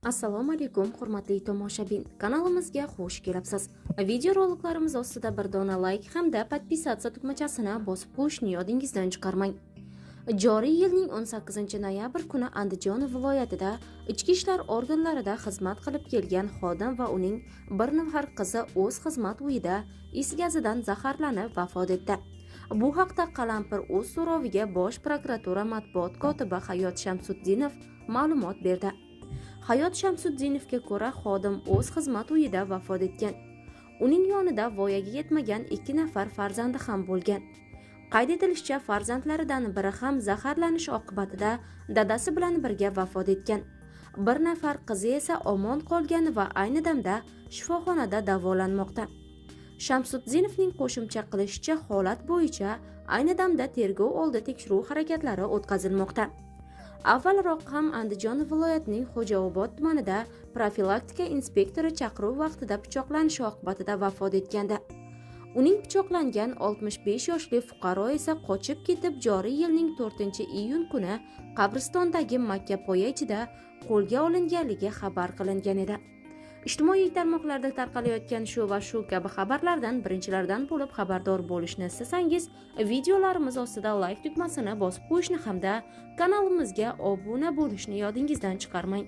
Assalomu alaykum, hurmatli tomoshabin. Kanalimizga xush kelibsiz. Video roliklarimiz ostida bir dona like hamda подписаться tugmachasini bosib qo'yishni yodingizdan chiqarmang. Joriy yilning 18 noyabr kuni Andijon viloyatida ichki ishlar organlarida xizmat qilib kelgan xodim va uning bir nafar qizi o'z xizmat uyida is gazidan zaharlanib vafot etdi. Bu haqda Qalampir o'z so'roviga Bosh prokuratura matbuot kotibi Hayot Shamsutdinov ma'lumot berdi. Hayot Shamsutdinovga ko'ra, xodim o'z xizmat uyida vafot etgan. Uning yonida voyaga yetmagan 2 nafar farzandi ham bo'lgan. Qayd etilishicha, farzandlaridan biri ham zaharlanish oqibatida dadasi bilan birga vafot etgan. Bir nafar qizi esa omon qolgan va ayni damda shifoxonada davolanmoqda. Shamsutdinovning qo'shimcha qilishicha, holat bo'yicha ayni damda tergov oldi tekshiruv harakatlari o'tkazilmoqda. Avvalroq ham Andijon viloyatining Xo'jaobod tumanida profilaktika inspektori chaqiruv vaqtida pichoqlanishi oqibatida vafot etgandi. Uning pichoqlangan 65 yoshli fuqaro esa qochib ketib, joriy yilning 4-iyun kuni qabristondagi makkapoya ichida qo'lga olinganligi xabar qilingan edi. Ijtimoiy tarmoqlarda tarqalayotgan shu va shu kabi xabarlardan birinchilardan bo'lib xabardor bo'lishni istasangiz, videolarimiz ostida like tugmasini bosib qo'yishni hamda kanalimizga obuna bo'lishni yodingizdan chiqarmang.